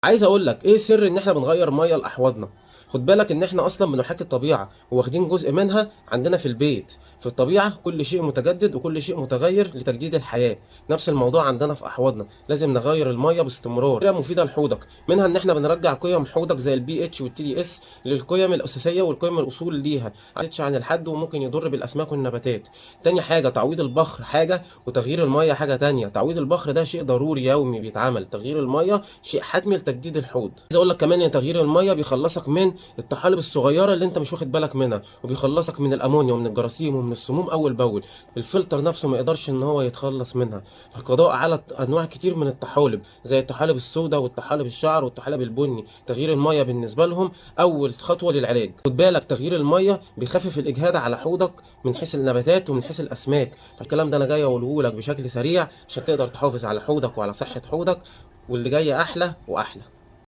عايز اقول لك ايه سر ان احنا بنغير مية لاحواضنا. خد بالك ان احنا اصلا بنحاكي الطبيعة وواخدين جزء منها عندنا في البيت. في الطبيعة كل شيء متجدد وكل شيء متغير لتجديد الحياه. نفس الموضوع عندنا في احواضنا، لازم نغير المية باستمرار. مفيدة لحوضك، منها ان احنا بنرجع قيم حوضك زي ال pH وال TDS للقيم الاساسية والقيم الاصول ليها، ما عن الحد وممكن يضر بالاسماك والنباتات. تاني حاجة تعويض البخر حاجة وتغيير المية حاجة تانية. تعويض البخر ده شيء ضروري يومي بيتعمل، تغيير المية شيء حتمي لتجديد الحوض. عايز اقول لك كمان ان تغيير المية بيخلصك من الطحالب الصغيرة اللي انت مش واخد بالك منها، وبيخلصك من الامونيا ومن الجراثيم ومن السموم اول باول. الفلتر نفسه ما يقدرش ان هو يتخلص منها. فالقضاء على انواع كتير من الطحالب زي الطحالب السوداء والطحالب الشعر والطحالب البني، تغيير المية بالنسبة لهم اول خطوة للعلاج. خد بالك تغيير المية بيخفف الاجهاد على حوضك من حيث النباتات ومن حيث الاسماك. فالكلام ده انا جاي اقوله لك بشكل سريع عشان تقدر تحافظ على حوضك وعلى صحة حوضك، واللي جاي احلى واحلى.